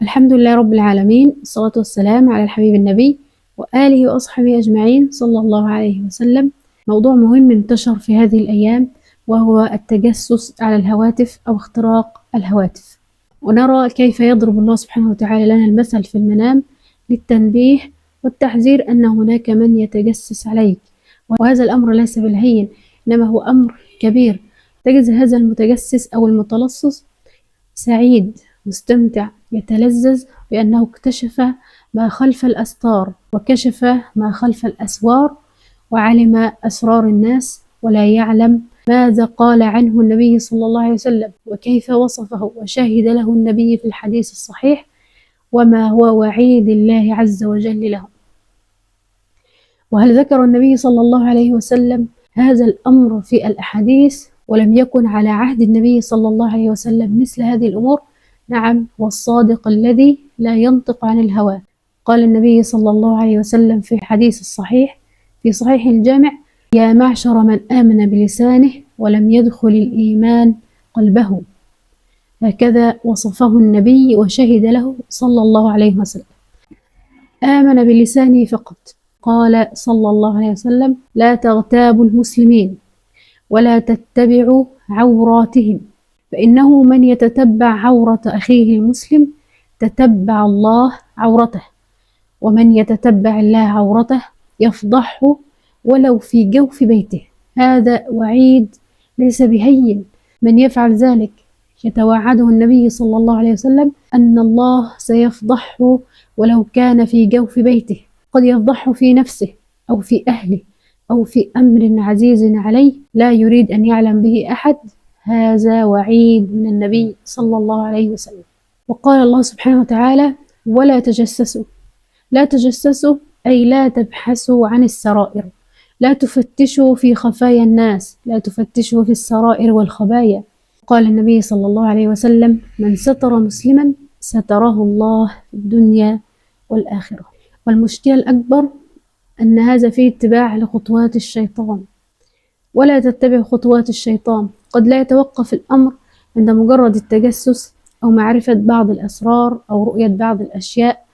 الحمد لله رب العالمين، الصلاة والسلام على الحبيب النبي وآله وأصحابه أجمعين صلى الله عليه وسلم. موضوع مهم انتشر في هذه الأيام وهو التجسس على الهواتف أو اختراق الهواتف، ونرى كيف يضرب الله سبحانه وتعالى لنا المثل في المنام للتنبيه والتحذير أن هناك من يتجسس عليك، وهذا الأمر ليس بالهين، إنما هو أمر كبير. تجد هذا المتجسس أو المتلصص سعيد مستمتع يتلذذ بأنه اكتشف ما خلف الأستار وكشف ما خلف الأسوار وعلم أسرار الناس، ولا يعلم ماذا قال عنه النبي صلى الله عليه وسلم وكيف وصفه وشهد له النبي في الحديث الصحيح، وما هو وعيد الله عز وجل له. وهل ذكر النبي صلى الله عليه وسلم هذا الأمر في الأحاديث ولم يكن على عهد النبي صلى الله عليه وسلم مثل هذه الأمور؟ نعم، والصادق الذي لا ينطق عن الهوى. قال النبي صلى الله عليه وسلم في حديث الصحيح في صحيح الجامع: يا معشر من آمن بلسانه ولم يدخل الإيمان قلبه. هكذا وصفه النبي وشهد له صلى الله عليه وسلم. آمن بلسانه فقط. قال صلى الله عليه وسلم: لا تغتابوا المسلمين ولا تتبعوا عوراتهم، فإنه من يتتبع عورة أخيه المسلم تتبع الله عورته، ومن يتتبع الله عورته يفضحه ولو في جوف بيته. هذا وعيد ليس بهين، من يفعل ذلك يتوعده النبي صلى الله عليه وسلم أن الله سيفضحه ولو كان في جوف بيته، قد يفضحه في نفسه أو في أهله أو في أمر عزيز عليه لا يريد أن يعلم به أحد. هذا وعيد من النبي صلى الله عليه وسلم. وقال الله سبحانه وتعالى: ولا تجسسوا. لا تجسسوا أي لا تبحثوا عن السرائر، لا تفتشوا في خفايا الناس، لا تفتشوا في السرائر والخبايا. قال النبي صلى الله عليه وسلم: من ستر مسلما ستره الله في الدنيا والآخرة. والمشكلة الأكبر أن هذا فيه اتباع لخطوات الشيطان. ولا تتبع خطوات الشيطان. قد لا يتوقف الأمر عند مجرد التجسس أو معرفة بعض الأسرار أو رؤية بعض الأشياء،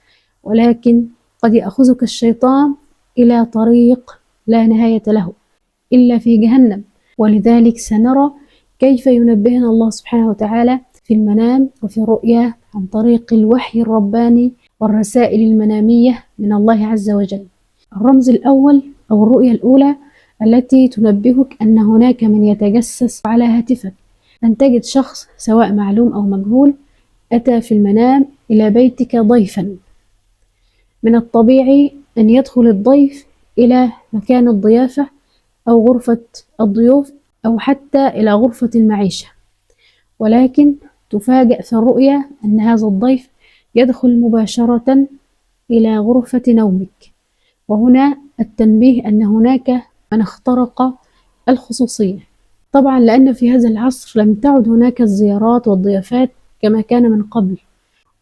ولكن قد يأخذك الشيطان إلى طريق لا نهاية له إلا في جهنم. ولذلك سنرى كيف ينبهنا الله سبحانه وتعالى في المنام وفي الرؤيا عن طريق الوحي الرباني والرسائل المنامية من الله عز وجل. الرمز الأول أو الرؤية الأولى التي تنبهك أن هناك من يتجسس على هاتفك، أن تجد شخص سواء معلوم أو مجهول أتى في المنام إلى بيتك ضيفا. من الطبيعي أن يدخل الضيف إلى مكان الضيافة أو غرفة الضيوف أو حتى إلى غرفة المعيشة، ولكن تفاجأ في الرؤيا أن هذا الضيف يدخل مباشرة إلى غرفة نومك. وهنا التنبيه أن هناك من اخترق الخصوصية، طبعا لأن في هذا العصر لم تعد هناك الزيارات والضيافات كما كان من قبل،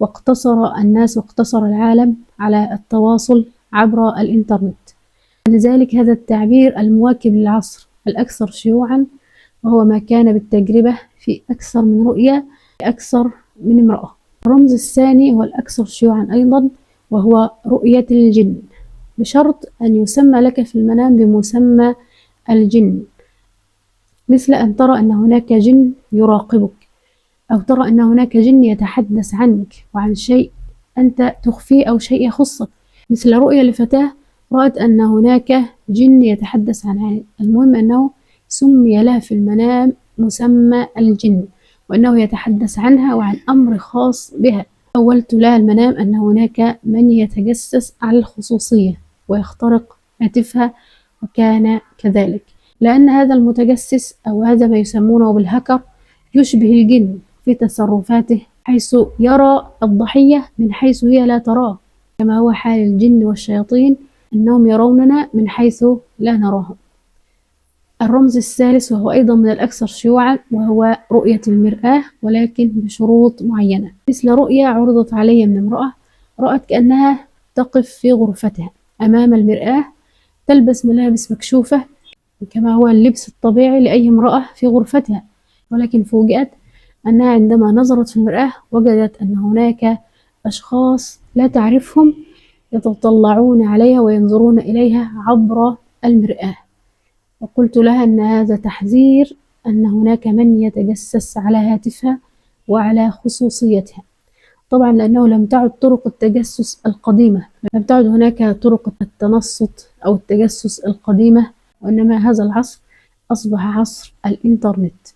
واقتصر الناس واقتصر العالم على التواصل عبر الإنترنت. لذلك هذا التعبير المواكب للعصر الأكثر شيوعا، وهو ما كان بالتجربة في أكثر من رؤية أكثر من امرأة. الرمز الثاني هو الأكثر شيوعا أيضا، وهو رؤية الجن، بشرط أن يسمى لك في المنام بمسمى الجن، مثل أن ترى أن هناك جن يراقبك، أو ترى أن هناك جن يتحدث عنك وعن شيء أنت تخفيه أو شيء يخصك، مثل رؤية لفتاة رأت أن هناك جن يتحدث عنها. المهم أنه سمي لها في المنام مسمى الجن، وأنه يتحدث عنها وعن أمر خاص بها. أولت لها المنام أن هناك من يتجسس على الخصوصية ويخترق هاتفها، وكان كذلك، لأن هذا المتجسس أو هذا ما يسمونه بالهكر يشبه الجن في تصرفاته، حيث يرى الضحية من حيث هي لا تراه، كما هو حال الجن والشياطين أنهم يروننا من حيث لا نراهم. الرمز الثالث وهو أيضا من الأكثر شيوعا، وهو رؤية المرآة، ولكن بشروط معينة، مثل رؤية عرضت علي من امرأة رأت كأنها تقف في غرفتها أمام المرآة تلبس ملابس مكشوفة كما هو اللبس الطبيعي لأي امرأة في غرفتها، ولكن فوجئت أنها عندما نظرت في المرآة وجدت أن هناك أشخاص لا تعرفهم يتطلعون عليها وينظرون إليها عبر المرآة. وقلت لها أن هذا تحذير، أن هناك من يتجسس على هاتفها وعلى خصوصيتها. طبعا لأنه لم تعد طرق التجسس القديمة، لم تعد هناك طرق التنصت أو التجسس القديمة، وإنما هذا العصر أصبح عصر الإنترنت.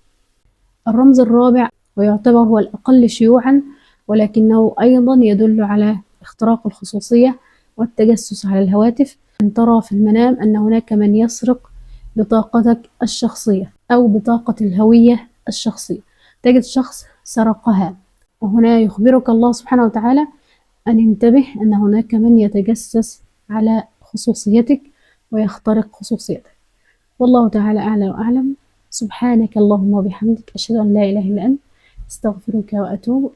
الرمز الرابع ويعتبر هو الأقل شيوعا، ولكنه أيضا يدل على اختراق الخصوصية والتجسس على الهواتف، أن ترى في المنام أن هناك من يسرق بطاقتك الشخصية أو بطاقة الهوية الشخصية، تجد شخص سرقها. وهنا يخبرك الله سبحانه وتعالى أن انتبه أن هناك من يتجسس على خصوصيتك ويخترق خصوصيتك. والله تعالى أعلى وأعلم. سبحانك اللهم وبحمدك، أشهد أن لا إله إلا أنت، أستغفرك وأتوب